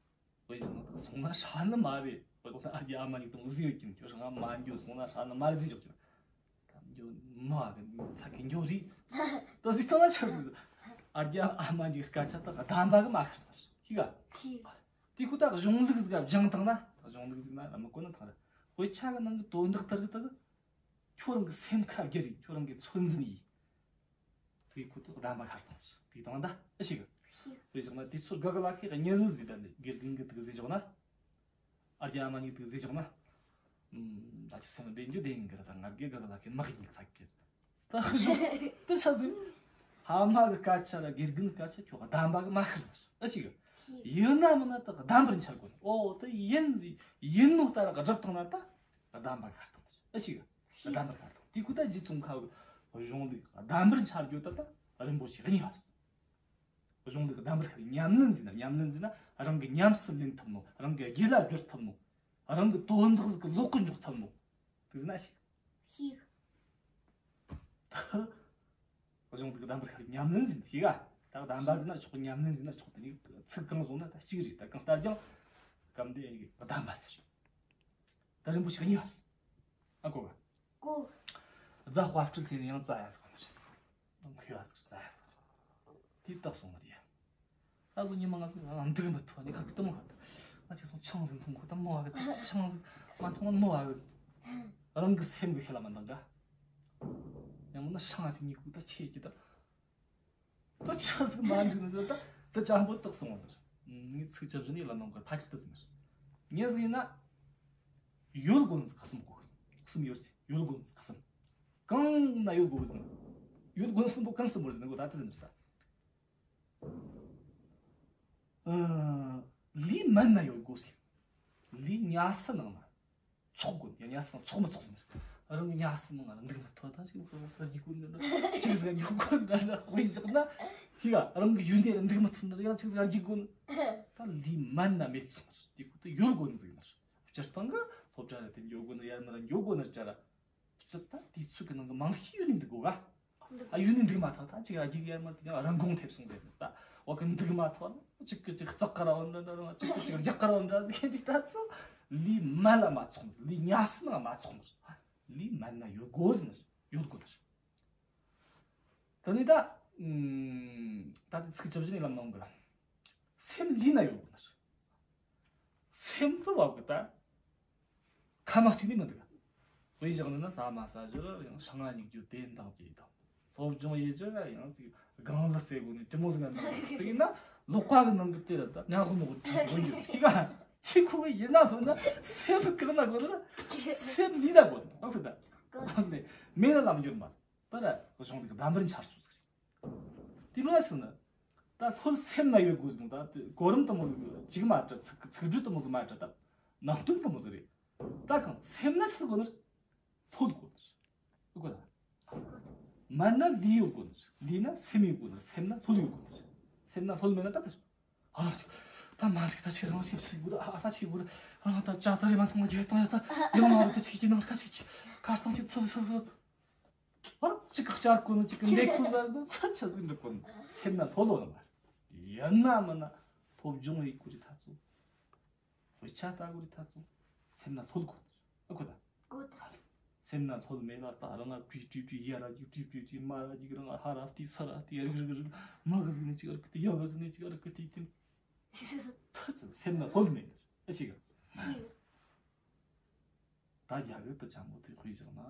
དཔེ་བཞག་ན་ད་སོང་ན་ཧྲ་ནི་མ་རེད། དཔེ་བཞག་ན་ཨ་རྒྱ་ཨ་མ་གཉིས་དང་ཟིག་ཡོད་ཀྱིན་ཁྱོད་ཧྲ་མ་འགྱོ་སོང་ན་ཧྲ་ནི་མ་རེད་ཟིག་ཞོག་ཀྱིན། ད་འགྱོ་མོ་ཨ་གི་ཚ་གི་འགྱོ་རེད། ད་ཟིག་ཐོན་ན་ཆག་ཟིག་ཨ་རྒྱ་ཨ་མ་གཉིས་སྐད་ཆ་ད་གདམས་པ་གི་མ་ཁེར་མ་ཤི་ག་ཤི། དེ་ཁུ་ད་གཞུང་ལུགས་ཟིག་སྦྱངས་བཏང་ན། ད་གཞུང་ལུགས་ཟིག་ན་ར་མི་གོ་ན་ཐང་ར། དཔེ་ཆ་གི་ནང་གི་དོན་དག་ལྟར་གི་ད་གི་ཁྱོད་རང་གི་སེམས་ཁ་བསྒྱུར་ཡིན། ཁྱོད་རང་གི་ཚོད་འཛིན་ཡིན། དེ་ཁོ་ཐག་གདམས་པ་ཁ་སྟོང་ཞིག་དེ་དང་ད་ཨེ་ཤེས་གི། ཤེས། དཔེ་བཞག་ན་དེ་ཚོར་དགག་ལ་ཁེ་ཉེ་ལུ་ཟེར་ད་ནི་དགེ་རྒན་གི་དུག་ཟེར་བཞག་ན། ཨ་རྒྱ་ཨ་མ་གཉིས་དུག་ཟེར་བཞག་ན། ཨུམ། ད་ཅི་སེམས་བདེ་འཇུ་བདེ་ཡིན་གི་ར། ད་ང་དགེ་དགག་ལ་ཁེ་མ་ཡིན་ཚ་གི། ད་ཤོག་དེ་ཤ་ཟིན། ཕ་མ་གི་སྐད་ཆ་ར་དགེ་རྒན་གི་སྐད་ཆ་ཁྱོད་གདམས་པ་གི་མ་ཁེར་ལ་ཨེ་ཤེས་གི། ཤེས། ཡིན་ན་མིན་ན་ད་གདམས་པར་འཆར་དགོས་ནི། ཨོ་དེ་ཡིན་ཟིག་ཡིན་ནོ་ལྟར་གི་སྒྲུབ་བཏང་ན་ད་གདམས་པ་ཁེར་བཏང་ཨེ་ཤེས་གི། གདམས་པར་ཁ་ཐོག་དེ་ཁུ་ད་རྗེ་ཙོང་ཁ་བའི་གཞུང་ལུགས་གདམས་པར་འཆར་རྒྱུ་ད་ད་རིན་པོ་ཆེ་གཉིས་པ་རེད། གཞུང་ལུགས་གདམས་པར་ཁ་ཉམས་ལེན་ཟེར་ན། ཉམས་ལེན་ཟེར་ན་རང་གི་ཉམས་སུ་ལེན་ཐུབ་ནོ། རང་གི་རྒྱུད་ལ་བསྒྱུར་ཐུབ་ནོ། རང་གི་དོན་དག་ཟིག་གི་ལོག་གི་འཇོག་ཐུབ་ནོ། དེ་ཟེར་ན་ཤེས། ཤེས། གཞུང་ལུགས་གདམས་པར་ཁ་ཉམས་ལེན་ཟེར་ན་ཤེས་ག་ད་གདམས་པ་ཟེར་ན་ཆོག་ཉམས་ལེན་ཟེར་ན་ཆོག་དེ་ནི་ཚིག་གང་བཟུང་ན་ད་གཅིག་རེད། ད་གང་ལྟར་ཀྱང་སྐབས་འདི་གདམས་པ་ཟེར། ད་རིན་པོ་ཆེ་གཉིས་པ་རེད། ཨ་གོ་ག་གོ། རྫ་དཔལ་སྤྲུལ་ཟེར་ནས་ཡང་རྫ་ཡ་ཟེར་གོ་ནི་རེད། མཁས་པ་ཟེར་རྫ་ཡ་ཟེར། དེ་བཏགས་སོང་བ་རེད། ད་གཟོད་ཉི་མ་ང་ཚོ་ང་འདུག་མི་ཐུབ་ནི་ཁ་གི་ཏུ་མོ་ཁ་ཏུ། ང་ཆེ་སོང་ཆང་ཟིག་འཐུང་ཁོ་ད་མོ་བ་གི་ད་ཆང་ཟིག་མ་འཐུང་ན་མོ་བ་གི། རང་གི་སེམས་གི་ཤེད་ལ་མ་འདང་ག་ཡང་མིན་ན་ཤང་ཨ་ཐི་གཉིས་ཀུ་ད་ཆེ་གི་ད། ད་ཆ་ཟིག་མ་འགྲིག་ནི་ཟེར་ད། ད་ཅང་པོ་བཏགས་སོང་བ་ད། ངས་ཚིག་ཅབ་བཞིན་ཡིད་ལ་ནང་གི་ཕ་ཁྱི་ད་ཟིན་ནི། ངས་ཟིག་ཡིན་ན། ཡོད་དགོས་ནི་ཁ་གསུམ་གོ། ཁ་གསུམ་ཡོད་ཟིག་ཡོད་དགོས་ནི་ཁ་གསུམ། གང་ན་ཡོད་དགོས་ཟིག་ཡོད་དགོས་ནི་གསུམ་པོ་གང་གསུམ་པོ་ཟིག་ནི་གོ་ད་ད་ཟིན་ནི་ད། ཨ། ལུས་མལ་ན་ཡོད་དགོས་ཟེར། ལུས་ཉལ་ས་ནང་ན་ཚོགས་དགོས། ཡང་ཉལ་ས་ནང་ཚོགས་མི་ཚོགས་ཟེར། རང་ཉལ་ས་ནང་ང་འདུག་མི་ཐུབ། ད་ཅིག་ཧར་རྒྱུག་དགོས་ནི། ཅིག་ཟིག་ཉོ་དགོས་ནི་འདྲ་འདྲ་དཔེ་བཞག་ན། ཤི་ག་རང་གི་ཡུལ་འདི་ལ་འདུག་མི་ཐུབ་ནི་ཡང་ཅིག་ཟིག་རྒྱུག་དགོས་ནི། ད་ལུས་མལ་ན་མེད་སོང་། དེ་ཁུ་ད་ཡོད་དགོས་ནི་ཟིག་ནི། སྤྱིར་བཏང་གི་སློབ་གྲྭ་ལ་དེ་འགྱོ་དགོས་ནི། ཡར་མར་འགྱོ་དགོས་ནི་ཅ་ར། སྤྱིར་ད་དུས་ཚོད་ཀྱི་ནང་གི་མང་ཤོས་ཡུལ་ནས་འདུག་གོ་ག་ཨ། ཡུལ་ནས་འདུག་མ་ཐག་ད་ཅིག་ཨ་ཅིག་ཡར་མར་དེ་ཡང་རང་དགོང་ཐེབས་སོང་ཟེར་ནས་ད། འོག་གི་འདུག་མ་ཐག་ཅིག་གི་ཅིག་རྩག་ག་ར་འོང་འདྲ་འདྲ་རང་ཅིག་གི་ཅིག་རྒྱག་ག་ར་འོང་འདྲ་ཟེར་གྱི་ད་ཚོ། ལུས་མལ་ལ་མ་ཚོགས་ནི། ལུས་ཉལ་ས་ན་མ་ཚོགས་ནི། ལུས་མལ་ན་ཡོད་དགོས་ཟེར་ནི། ཡོད་དགོས་ནི། ད་ནི་ད། ཨུམ། ད་དེ་ཚིག་ཅབ་ཅིག་ནས་ལམ་ནང་གི་ར། སེམས་ལུས་ན་ཡོད་དགོས་ནི། སེམས་ལ་བབ་གི་ད། ཁ་མ་གཅིག་ནི་མི་འདུག་དཔེ་བཞག་ན་ཟ་མ་ཟ་རྒྱུ་ར་ཡང་ཤིང་ང་སྙིག་རྒྱུ་དེ་འདང་གི་དང་། སློབ་སྦྱོང་ཡེད་རྒྱུ་ར་ཡང་ཅིག་སྒང་ལ་ཟེར་དགོས་ནི་དེ་མོ་ཟིག་ང་འདང་གི་དེ་ཡིན་ན་ལོག་པ་གི་ནང་གི་དེ་ར་ད་ཉག་མོག་གི་དྲི་དགོས་ཡོད་ཤི་ག་དེ་ཁོ་གི་ཡིན་ན་ཧོ་ན་སེམས་གང་ན་དགོས་ན་སེམས་ལུས་ན་དགོས་ནི་ཨོ་ཁུ་ད་ཨོ་ནི་མེད་ན་ལམ་འགྱུར་མ་ད་ར་གཞུང་ལུགས་གདམས་པར་འཆར་སོ་ཟིག་དེ་རུ་ཟེར་ན། ད་ལྷོད་སེམས་ན་ཡོད་དགོས་ཟེར་ན་ད་གོ་རིམ་དུ་མོ་ཟིག་ཅིག་མ་འདྲ་ཚིག་ཚིག་སྦྲུལ་དུ་མོ་ཟིག་མ་འདྲ་ད་ནང་དོན་དུ་མོ་ཟིག་རེད། ད་གང་སེམས་ན་ཆི་དགོས་ནི། ལྷོད་དགོས་ནི། དགོས་ད། མལ་ན་ལུས་ཡོད་དགོས་ནི། ལུས་ན་སེམས་ཡོད་དགོས་ནི། སེམས་ན་ལྷོད་ཡོད་དགོས་ནི། སེམས་ན་ལྷོད་མེད་ན་ད་ད། ཨ་ཅིག་ད་མ་འགྲིག་ད་ཅིག་རང་ཞིག་ཞིག་དགོས་ད་ཨ་ད་ཅིག་དགོས་ད་རང་ད་ཅ་ད་རེ་མ་ཐོང་ལ་རྒྱུ་ད་ཡ་ད་ཡང་མ་རེད་ད་ཅིག་གི་ནང་ཁ་ཅིག་ཁ་སང་ཅིག་ཚུལ་ཚུལ་ཨ། ཅིག་གི་བསྐྱར་གོ་ནི་ཅིག་གི་འདེད་གོ་ལ་ཚ་ཆ་ཟིན་འགྲིག་གོ་ནི། སེམས་ན་ལྷོད་ལོ་ནི་མ་རེད། ཡིན་ན་མིན་ན་སློབ་སྦྱོང་ཡེད་གོ་རི་ཐ་ཚོ། དཔེ་ཆ་ལྟ་གོ་རི་ཐ་ཚོ། སེམས་ན་ལྷོད་གོ་ནི། ཨ་གོ་ད། གོ་ད། སེམས་ན་ལྷོད་མེད་ལ་ད་རང་ང་བྲིས་བྲིས་བྲིས་ཡ་ར་རྒྱུག་བྲིས་བྲིས་བྲིས་མ་ར་རྒྱུག་རང་ང་ཧ་ར་བལྟས་ས་ར་བལྟས་རིག་རིག་རིག་མ་གི་ཟིག་ནི་ཅིག་ཨ་རིག་གི་དེ་ཡ་གི་ཟིག་ནི་ཅིག་ཨ་རིག་གི་དེ་དེ། ཐུགས་ ཁ་ཅིག་སེམས་ན་ལྷོད་མེད་ནི་ཨེ་ཤེས་གི། ད་རྒྱ་གི་དུ་ཅང་མོ་དེ་དཔེ་བཞག་ན་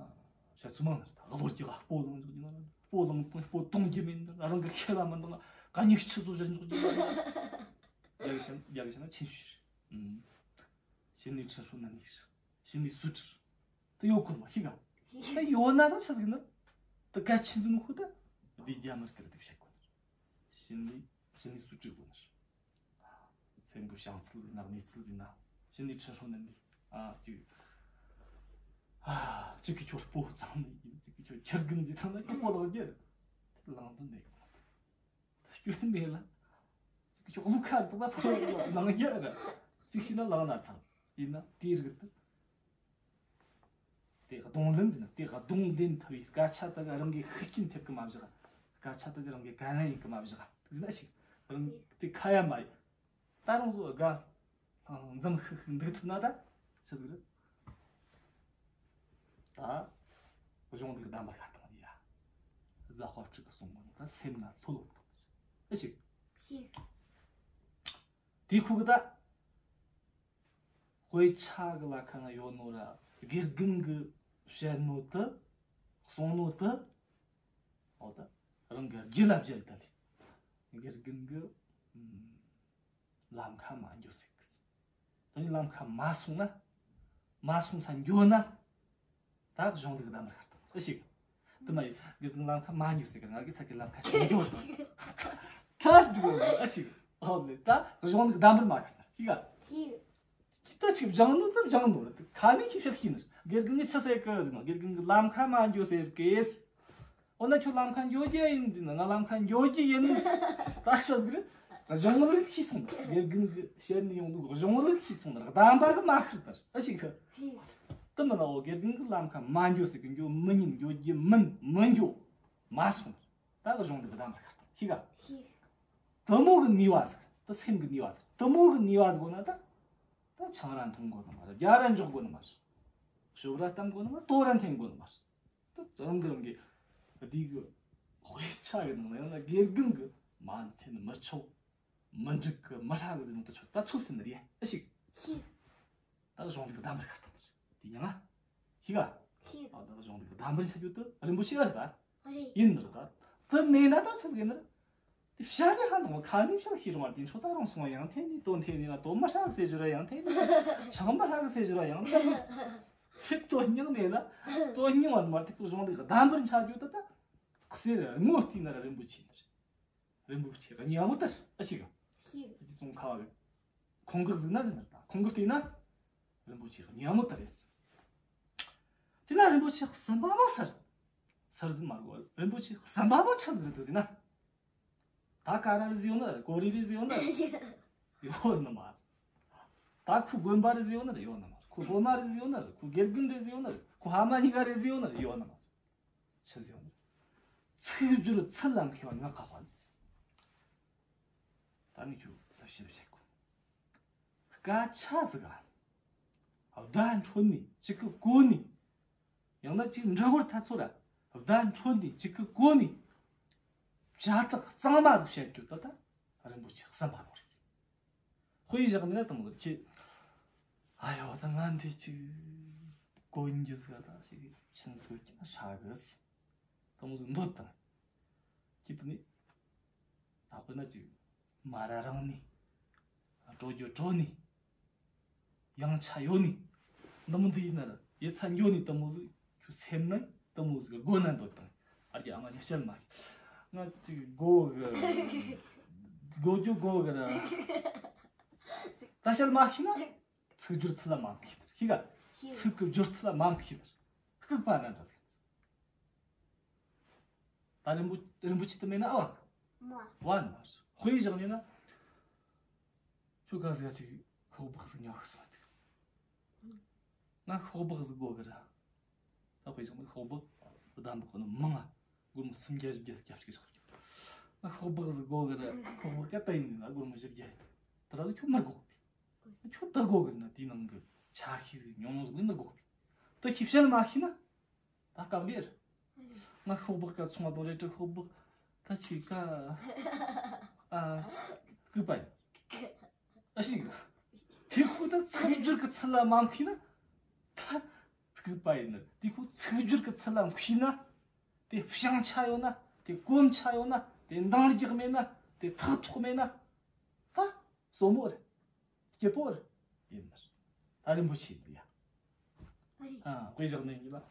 བཤད་ཚུལ་མང་ནི་ད་གློ་རྒྱག་སྤོ་ལངས་འཇོག་རྒྱུ་ན་སྤོ་ལངས་དང་སྤོ་གཏོང་རྒྱུ་མིན་ན་རང་གི་ཁེ་ལ་མི་འདང་ག་ཉིག་ཆུ་ཚོ་བཞག་འཇོག་རྒྱུ་ན། རྒྱ་གི་བཤད་ན་རྒྱ་གི་བཤད་ན་情绪། ཨུམ། 心理承受能力། 心理素质། དེ་ཡོད་དགོས་མ་ཤེས་ག་ད་ཡོད་ན་ད་ཆི་ཟིག་ན། ད་གལ་ཆེན་ཟིག་ནོ་ཁོ་ད། འདི་རྒྱ་མི་སྐད་ལ་དེ་བཤད་དགོས་ནི། 心理 心理素质 དགོས་ནི། སེམས་ཀྱི་བྱང་ཚུལ་ཟིག་ན་གནས་ཚུལ་ཟིག་ན། 心理承受能力། ཨ་ཅིག་ཨ་ཅིག་གིས་ཁྱོད་སྤོ་གཙང་མ་ཡིན། ཅིག་གིས་ཁྱོད་ཁྱེར་གིན་ཟིག་ཐང་ན་ཁྱོད་སྤོ་ལངས་རྒྱུ་རེད། དེ་ལངས་དོན་མེད་གི། སྐྱོན་མེད་ལ། ཅིག་ཅོག་ལུ་ཁ་ཟིག་ད་ཕོ་ལངས་རྒྱུ་ར། ཅིག་ཤི་ན་ལངས་ན་ཐང་། ཡིན་ན་དེའི་རིགས་དེ། དེ་གདོང་ལེན་ཟིན་ན་དེ་གདོང་ལེན་ཐུབ་པའི་སྐད་ཆ་དག་རང་གི་ཤུགས་རྐྱེན་ཐེབས་གི་མ་བཞག་སྐད་ཆ་དག་རང་གི་ག་རེ་ཡིན་གི་མ་བཞག་ཟིན་ན་ཞིག་རང་དེ་ཁ་ཡ་མ་ཡ། ད་རང་བཟོ་དགའ། འཛུམ་ཤིག་ཤིག་འདུག་ཐུབ་ན་ད་ཆི་ཟིག་རེད། ད་གཞུང་ལུགས་གདམས་པར་ཤར་བཏང་ཡ། རྫ་དཔལ་སྤྲུལ་གི་གསུང་ངོ་ནི་ད་སེམས་ན་ལྷོད་ལྷོད་བཏང་། ཨེ་ཤེས། ཤེས། དེ་ཁུ་གི་ད། དཔེ་ཆ་གི་ལ་ཁ་ན་ཡོད་ནོ་ར་དགེ་རྒན་གི་བཤད་ནོ་དེ། གསུང་ནོ་དེ། འོ་ད་རང་གི་རྒྱུད་ལ་བརྒྱབ་ད་ལི། དགེ་རྒན་གི་ཨུམ་ལམ་ཁ་མ་འགྱོ་ཟེར་གི། དེ་ནི་ལམ་ཁ་མ་སོང་ན། མ་སོང་ས་འགྱོ་ན། ད་གཞུང་ལུགས་གདམས་པར་ཤར་བཏང་ཨེ་ཤེས་གི། དེ་མ་ཡིན་དགེ་རྒན་ལམ་ཁ་མ་འགྱོ་ཟེར་གི། ང་གི་ས་གི་ལམ་ཁ་ཞིག་འགྱོ་ད་ཁ་འགྲོ་ཨེ་ཤེས་གི། འོ་ནི་ད་གཞུང་ལུགས་གདམས་པར་མ་ཤར་ན་ཤེས་ག་ཤེས། ད་ཅིག་སྦྱང་ནོ་ད་སྦྱང་ནོ་རེད། ཁ་ནས་ཤེས་བཤད་ཤེས་ནི་རེད། དགེ་རྒན་གྱིས་ཆི་ཟེར་གི་ཟེར་ན་དགེ་རྒན་གྱིས་ལམ་ཁ་མ་འགྱོ་ཟེར་གི། འོ་ན་ཁྱོད་ལམ་ཁ་འགྱོ་རྒྱུ་ཡིན་ཟེར་ན་ང་ལམ་ཁ་འགྱོ་རྒྱུ་ཡིན། ད་ཆི་ཟིག་རེད། གཞུང་ལུགས་ཤེས་སོང་། དགེ་རྒན་གྱིས་བཤད་ནས་ཡོང་ནོ་གཞུང་ལུགས་ཤེས་སོང་། གདམས་པ་གིས་མ་ཤར་ད་ཨེ་ཤེས་གི། དེ་མིན་ན་འོ་དགེ་རྒན་གྱིས་ལམ་ཁ་མ་འགྱོ་ཟེར་གི། འགྱོ་མི་ཉན། འགྱོ་རྒྱུ་མིན། མི་འགྱོ། མ་སོང་། ད་གཞུང་ལུགས་གདམས་པར་ཤར་བཏང་ཤེས་ག་ཤེས། དེ་མོ་གི་ནུས་པ་ཟིག་ད་སེམས་གི་ནུས་པ་ཟིག་དེ་མོ་གི་ནུས་པ་ཟིག་ཡོད་ན་ད། ད་ཆང་ར་འཐུང་དགོས་ནི་མ་རེད། རྒྱ་ར་འཇོག་དགོས་ནི་མ་རེད། ཤོབ་ར་གཏམ་དགོས་ནི་མ་རེད། དོ་ར་འཐེན་དགོས་ནི་མ་རེད། ད་རང་གི་རང་གི་འདི་གི་དཔེ་ཆ་གི་ནང་ན་ཡང་ན་དགེ་རྒན་གི་མ་འཐེན་མི་ཆོག་མི་འགྲིག་གི་མི་ཧྲ་གི་ཟེར་ནོ་ད་ཆོག་ད་ཚུལ་ཟིན་ནི་རེད་ཨེ་ཤེས། ཤེས། ད་གཞུང་ལུགས་གདམས་པར་ཤར་བཏང་ནི་རེད། དེ་ཡིན་ན། ཤེས་ག་ཤེས། ཨ་ད་གཞུང་ལུགས་གདམས་པར་ཆ་རྒྱུ་དེ་རིན་པོ་ཆེ་རེད་ད། རེད། ཡིན་ནི་རེད་ད། དེ་མེད་ན་ད་ཆི་ཟིག་ཡིན་ནི་རེད། དེ་བཤད་ནི་ཧ་འདུག་ཁ་ནས་བཤད་ཤེས་རུང་བ་དེ་ཚོ་ད་རུང་སོང་ཡང་འཐེན་ནི། དོ་འཐེན་ནི་ན་དོ་མི་ཧྲ་གི་ཟེར་རྒྱུ་ར་ཡང་འཐེན་ནི། ཆང་མི་ཧྲ་གི་ཟེར་རྒྱུ་ར་ཡང་འཐེན་ནི། ཚིག་དོན་སྙིང་མེད་ལ། དོན་སྙིང་བ་མ་དེ་གི་གཞུང་ལུགས་གདམས་པར་ཆ་རྒྱུ་དེ་ད། གསེར་དངུལ་བལྟས་ན་ར་རིན་པོ་ཆེ་ནི་རེད། རིན་པོ་ཆེ་གི་ཉམས་མོ་ལྟར་ཨེ་ཤེས་ག་ཤེས། རྗེ་ཙོང་ཁ་བ་གི་ཁུངས་གི་གཟིགས་ན་ཟེར་ན་ད་ཁུངས་གི་བལྟས་ན། རིན་པོ་ཆེ་གི་ཉམས་མོ་ལྟར་རེད། དེ་ལ་རིན་པོ་ཆེ་གསུམ་པ་མོ་སར། སར་ཟིན་མ་གོ། རིན་པོ་ཆེ་གསུམ་པ་མོ་ཆི་ཟིག་རེད་ཟེར་ན། ད་ཀ་ར་རེད་ཟེར་ཡོད་ནི་རེད། ཀོ་རི་རེད་ཟེར་ཡོད་ནི་རེད། ཡོད་ནི་མ་རེད། ད་ཁོ་དགོན་པ་རེད་ཟེར་ཡོད་ནི་རེད། ཡོད་ནི་མ་རེད། ཁོ་སློབ་མ་རེད་ཟེར་ཡོད་ནི་རེད། ཁོ་དགེ་རྒན་རེད་ཟེར་ཡོད་ནི་རེད། ཁོ་ཕ་མ་གཉིས་ཀ་རེད་ཟེར་ཡོད་ནི་རེད། ཡོད་ནི་མ་རེད། ཆི་ཟེར་ཡོད་ནི་རེད། ཚིག་སྦྱོར་ཚུལ་ལ་མཁས་པ་ངག་གི་དཔལ། ད་ནི་ཁྱོད་ལྟ་ཞིབ་བྱེད་དགོས། སྐད་ཆ་ཟིག་ག་བརྡ་འཕྲོད་ནི་གཅིག་གི་གོ་ནི། ཡང་ན་གཅིག་འདྲ་བོར་ཐ་ཚོ་ར་བརྡ་འཕྲོད་ནི་གཅིག་གི་གོ་ནི། བྱ་ཐག་གཙང་མ་ཟིག་བཤད་རྒྱུ་ད་ད་རིན་པོ་ཆེ་གསུམ་པ་མོ་རེད། དཔེ་བཞག་ནས་དང་མོ་ཁྱེད། ཨ་ཡོ་ད་ང་འདི་ཅིག་གོ་རྒྱུ་ཟིག་ད་ཞིག་ཕྱིན་ཟིག་གི་ན་ཧྲ་གི་ཟིག་དང་མོ་ཟིག་འདོད་དང་། ཁྱེད་དུ་ནི། ད་དཔེར་ན་ཅིག་མ་ར་རང་ནི། སྤྲོ་རྒྱུ་སྤྲོ་ནི། ཡང་ཆ་ཡོད་ནི། འདི་མོ་འདི་ཡིན་ན་ར་ཡིད་ཚ་འགྱོ་ནི་དེ་མོ་ཟིག་ཁྱོད་སེམས་ནང་དེ་མོ་ཟིག་དགོས་ན་འདོད་དང་། ཨ་རྒྱ་ཨ་མ་ཉི་ཤར་མ་ང་ཅིག་དགོ་གི་དགོ་རྒྱུ་དགོ་གི་ར། ད་ཤར་མ་ཤེས་ན་ཚིག་སྦྱོར་ཚུལ་ལ་མ་མཁས་ནི་ཤེས་ག་ཤེས། ཚིག་གི་སྦྱོར་ཚུལ་ལ་མ་མཁས་ནི་ལྐུགས་པ་ན་འདྲ་ཟིག་ད་རིན་པོ་རིན་པོ་ཆེ་དེ་མེད་ན་ཨ་བ། མ། བ་ན་དཔེ་བཞག་ནས་ན། ཁྱོད་ག་ཟིག་ཅིག་ཤོག་སྦག་ཟིག་ཉོ་གི་སོང་། ང་ཤོག་སྦག་ཟིག་དགོ་གི་ར། ད་དཔེ་བཞག་ན་ཤོག་སྦག་བདམས་པ་ཁོ་ན་མང་ང་སྒོར་མོ་སུམ་བརྒྱ་བཞི་བརྒྱ་སྐྱབས་ཅིག་ཤོག་ང་ཤོག་སྦག་ཟིག་དགོ་གི་ར། ཤོག་སྦག་སྐད་ད་ཡིན་ན་སྒོར་མོ་བཞི་བརྒྱ་ཡིན། ད་ར་ཁྱོད་མི་དགོ་གི། ཁྱོད་ད་དགོ་གི་ན་དེའི་ནང་གི་ཆ་ཤས་ཟིག་ཉོ་ནོ་ཟིག་མི་དགོ་གི། ད་ཁྱོད་བཤད་མ་ཤེས་ན། ད་སྐབས་འདིར། ང་ཤོག་སྦག་ག་ཚོང་བ་དང་རེད་དྲ་ཤོག་སྦག་ད་ཆི་ག་ཨ་ལྐུགས་པ་ཡིན། ཨ་ཞིག་དེ་ཁོ་ད་ཚིག་སྦྱོར་གི་ཚུལ་ལ་མ་མཁས་ན་ད་ལྐུགས་པ་ཡིན་ནི། དེ་ཁོ་ཚིག་སྦྱོར་གི་ཚུལ་ལ་མཁས་ན། དེ་བྱང་ཆ་ཡོད་ན། དེ་གོམས་ཆ་ཡོད་ན། དེ་འདང་རྒྱག་མེད་ན། དེ་ཐག་ཐོག་མེད་ན། ད་སོ་མོ་རེད། སྐྱིད་པོ་རེད། ཡིན་ནི། ད་རིན་པོ་ཆེ་ཡིན་ཡ། ཨ་དཔེ་བཞག་ནས་ཡིན་ལ།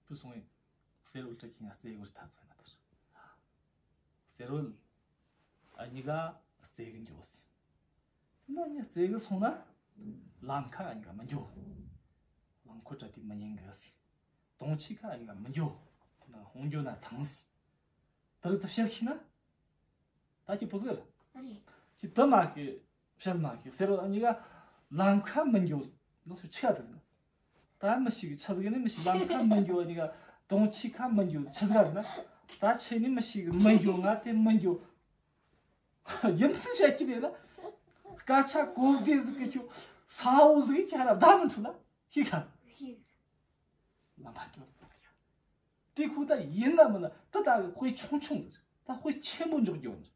བུ་སོང་ངས་གསེར་བུལ་སྤྲད་ཀྱི་ང་རྩེ་གོར་ཐག་ཚོད་ན་དར། གསེར་བུལ་ཨ་གཉིས་ཀ་རྩེ་གི་འགྱོ་སི། ན་ངས་རྩེ་གི་སོང་ན་ལམ་ཁ་ཨ་གཉིས་ཀ་མི་འགྱོ། རླངས་འཁོར་བྲལ་དུས་མི་ཉན་གི་སི། དུང་ཆེ་ཁ་ཨ་གཉིས་ཀ་མི་འགྱོ། ན་ཧོང་འགྱོ་ན་ཐང་སི། དེ་རིགས་ད་བཤད་ཤེས་ན། ད་ཁྱེད་བུ་ཟིག་རེད། རེད། ཁྱེད་དུ་མ་ཤེས། བཤད་མ་ཤེས། གསེར་བུལ་ཨ་གཉིས་ཀ་ལམ་ཁ་མི་འགྱོ། ནོ་སུ་ཆི་ག་དུ་ཟིན། ད་མི་ཤེས་གི་ཆི་ཟིག་ནི་མི་ཤེས། ལམ་ཁ་མི་འགྱོ་ཨ་གཉིས་ཀ་དུང་ཆེ་ཁ་མི་འགྱོ་ཆི་ཟིག་ཟིན། ད་ཆེ་ནི་མི་ཤེས་གི་མི་འགྱོ། ང་དེ་མི་འགྱོ། ཡིན་སྲིད་བཤད་ཀྱི་མེད་ལ། སྐད་ཆ་གོ་བདེ་ཟིག་གི་ཁྱོད་ས་བོ་ཟིག་གི་ཁྱེད་ར་བདག་མི་འཕྲོད་ལ། ཤེས་ག་ཤེས། ལམ་མ་འགྱོ། དེ་ཁོ་ད་ཡིན་ན་མིན་ན་ད་ད་དཔེ་ཆུང་ཆུང་ཟིག་ད་དཔེ་ཆེན་པོ་འཇོག་རྒྱུ་ནི།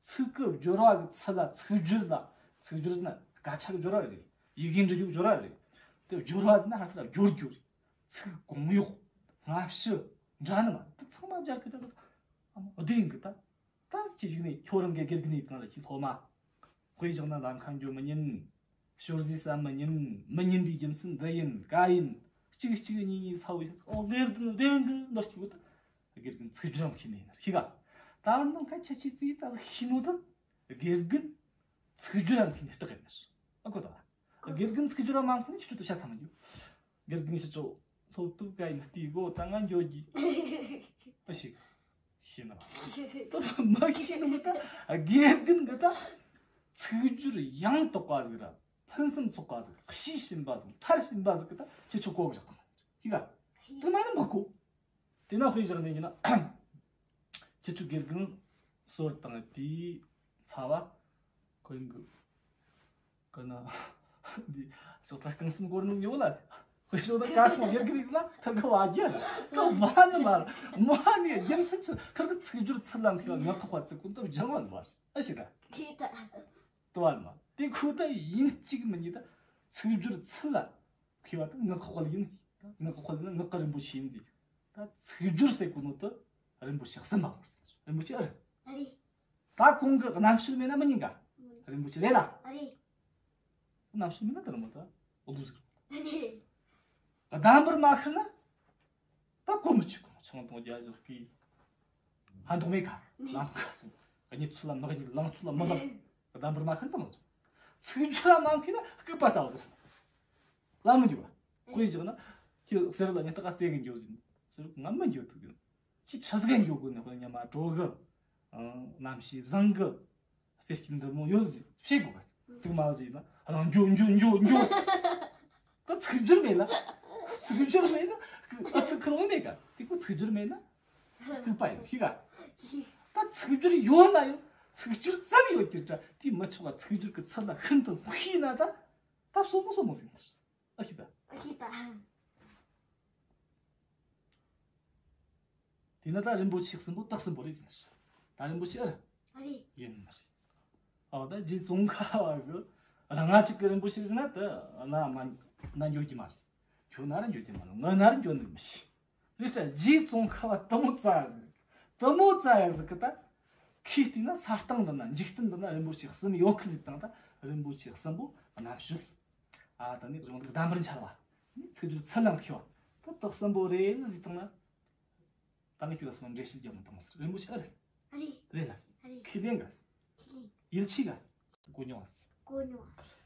ཚིག་གི་སྦྱོར་བ་གི་ཚུལ་ལ། ཚིག་སྦྱོར་ལ། ཚིག་སྦྱོར་ཟེར་ན་སྐད་ཆ་གི་སྦྱོར་བ་རེད། ཡི་གེ་འབྲི་རྒྱུ་གི་སྦྱོར་བ་རེད། དེ་སྦྱོར་བ་ཟེར་ན་ཧར་ཚུར་ལ་སྦྱོར་རྒྱུ་རེད། ཚིག་གོང་འོག་སྔ་ཕྱི་འདྲ་ནི་མ་དེ་ཚང་མ་སྦྱར་གི་ད་ཨ་མ་བདེན་གི་ད། ད་ཁྱེད་ཞིག་ནས་ཁྱོད་རང་གི་དགེ་རྒན་ཡིན་གང་ལ་ཁྱེད་སློབ་མ། དཔེ་བཞག་ན་ལམ་ཁ་འགྱོ་མི་ཉན། ཞོར་ཟས་ཟ་མི་ཉན། མི་ཉན་པའི་རྒྱུ་མཚན་འདི་ཡིན་ག་ཡིན། གཅིག་གཅིག་གཉིས་གཉིས་ཚ་བོ་ཡིན། ཨོ་དགེ་རྒན་བདེན་གི་འདོར་གྱི་ཡོད། དགེ་རྒན་ཚིག་སྦྱོར་རམ་ཁྱེར་ནས་ཡིན་ཤི་ག་ད་བར་ནང་ཁ་ཁྱེད་ཀྱིས་ཙིག་ཙག་ཤི་ནོ་ད། དགེ་རྒན་ཚིག་སྦྱོར་རམ་ཁྱེར་ནས་སྟག་ཡིན། ཨ་གོ་ད། དགེ་རྒན་ཚིག་སྦྱོར་རམ་མ་ཁྱེར་ནས་ཁྱེད་ཚོ་ད་ཤ་ཚ་མི་འགྱོ། དགེ་རྒན་ཁྱེད་ཚོ་སློབ་དེབ་ག་ཡིན་བལྟས་གོ་ད་ང་འགྱོ་རྒྱུ། ཨ་ཞིག་ཤེས་ན་མ་ཤེས་ནི་མི་ད། དགེ་རྒན་གི་ད་ཚིག་སྦྱོར་ཡང་དག་པ་ཟིག་ར་ཕུན་སུམ་ཚོགས་པ་ཟིག་ཤེས་བཞིན་པ་ཟིག་མཐར་ཕྱིན་པ་ཟིག་གི་ད་ཁྱེད་ཆོ་གོ་གི་བཞག་དང་ཤེས་ག་དེ་མ་ནི་མི་གོ། དེ་ན་དཔེ་བཞག་ནས་ཡིན་ན། ཁྱེད་ཆོ་དགེ་རྒན་ཟོར་དང་དེའི་ཚ་བ་གོ་ཡིན་གི། གི་ན་འདི་ཞོགས་ད་རྐང་གསུམ་སྐོར་ནི་ཡོད་ལ། དཔེ་ཞོགས་ད་ཀ་སོང་ཡར་གི་རིག་ལ་ཁ་གི་བ་རྒྱ་ཁ་བ་ནི་མ་མ་ནི་རྒྱུ་མཚན་ཆི་ཁ་གི་ཚིག་སྦྱོར་ཚུལ་ལམ་ཁི་ལ་ངག་ཁོག་པ་ཚིག་ཀུན་ཏུ་སྦྱང་བ་ནི་མ་ཨ་ཞིག་ད་དེ་ད་དུ་བ་ནི་མ་དེ་ཁུ་ད་ཡིན་གཅིག་མིན་གཉིས་ད་ཚིག་སྦྱོར་ཚུལ་ལ། མཁས་པ་དང་ངག་གི་དཔལ་ཡིན་ཟེར། ངག་གི་དཔལ་ཟེར་ན་ངག་གི་རིན་པོ་ཆེ་ཡིན་ཟེར། ད་ཚིག་སྦྱོར་ཟེར་གོ་ནོ་དེ་རིན་པོ་ཆེ་གསུམ་པ་མོ་ཟེར། རིན་པོ་ཆེ་ཨེ་རེད། ཨ་རེད། ད་གོང་གི་རྣམ་དཔྱོད་མེད་ན་མི་ཉན་ག་རིན་པོ་ཆེ་རེད་ལ། ཨ་རེད། རྣམ་དཔྱོད་མེད་ན་དེ་རིན་པོ་ད་འོ་ལུ་ཟེར། ཨ་རེད། གདམས་པར་མ་ཤར་ན། ད་གོ་མི་ཆོད་གོ་ཆང་དང་རྒྱ་ཞོག་གི་ཧན་ཐོག་མེད་ཀ་ལམ་ཁ་སོང་། གཉིད་ཚུལ་ལ་མི་གཉིད། ལངས་ཚུལ་ལ་མི་ལངས། གདམས་པར་མ་ཤར་ན་ད་མ་ཚོ། ཚིག་སྦྱོར་མ་མཁས་ན་ལྐུགས་པ་ལྟ་བུ་ཟེར། ལ་མི་འགྱུར་བ། དཔེ་བཞག་ན་ཁྱེད་གསེར་ལ་ཉི་ལྟག་ག་རྩེ་གི་འགྱོ་ཟིན་ཟེར། ང་མི་འགྱོ་ཐུབ་གི། ཁྱེད་ཆ་ཟིག་ག་འགྱོ་དགོས་ནས་ཁོ་ཉི་མ་དྲོ་གི། ཨང་། གནམ་གཤིས་བཟང་གི། རྩེ་སྐྱིད་འདི་མོ་ཡོད་ཟིག་བཤད་དགོས་ག་ཐུག་མ་ཟིག་ན་རང་འགྱོ་འགྱོ་འགྱོ་འགྱོ། ད་ཚིག་སྦྱོར་མེད་ལ། ཚིག་སྦྱོར་མེད་ན་ཨ་ཚིག་ཁུར་འོང་མེད་ག་དེ་ཁོ་ཚིག་སྦྱོར་མེད་ན་ལྐུགས་པ་ཡིན་ཤི་ག་ད་ཚིག་སྦྱོར་ཡོད་ན་ཡང་ཚིག་སྦྱོར་ཙམ་ཡོད་ཀྱི་འདྲ་དེ་མི་ཆོག་ག་ཚིག་སྦྱོར་གི་ཚུལ་ལ་ཤིན་ཏུ་མཁས་ན་ད་ད་སོ་མོ་སོ་མོ་ཟིན་ཨ་ཤི་ད། ཨ་ཤི་ད། དེ་ན་ད་རིན་པོ་ཆེ་གསུམ་པོ་སྟག་གསུམ་པོ་རེད་ཟེར། ད་རིན་པོ་ཆེ་ཨ་རེད། ཨ་རེད། ཡིན་ནི་རེད། ཨ་ད་རྗེ་ཙོང་ཁ་བ་གི་རང་ང་གཅིག་གི་རིན་པོ་ཆེ་རེད་ཟེར་ན་ད་ན་མ་ན་འགྱོ་གི་མ་རེད། ཁྱོད་ན་ར་འགྱོ་གི་མ་རེད། ང་ན་ར་འགྱོ་ནི་མི་ཤེས། རེད་ད་རྗེ་ཙོང་ཁ་བ་དུ་མོ་ཙ་ཡ་ཟིག་དུ་མོ་ཙ་ཡ་ཟིག་གི་ད་ཁྱེད་བལྟས་ན་ས་སྟེང་འདི་ན་འཇིག་རྟེན་འདི་ན་རིན་པོ་ཆེ་གསུམ་ཡོད་གི་ཟིག་དང་ད་རིན་པོ་ཆེ་གསུམ་པོ་རྣམ་དཔྱོད། ཨ་ད་ནི་གཞུང་ལུགས་གདམས་པར་འཆར་བ། ནི་ཚིག་སྦྱོར་ཚུལ་ལམ་མཁས་པ། ད་སྟག་གསུམ་པོ་རེད་ཟེར་བཏང་ན། ད་ནི་ཁྱོད་ལ་སོང་འགྲེལ་བཤད་རྒྱག་མི་བཏང་ཟེར། རིན་པོ་ཆེ་ཨ་རེད། ཨ་རེད། རེད་ལ། ཨ་རེད། ཁས་ལེན་ག་ཁས་ལེན། ཡིད་ཆེས་ག་གོ་མྱོང་བ། གོ་མྱོང་བ།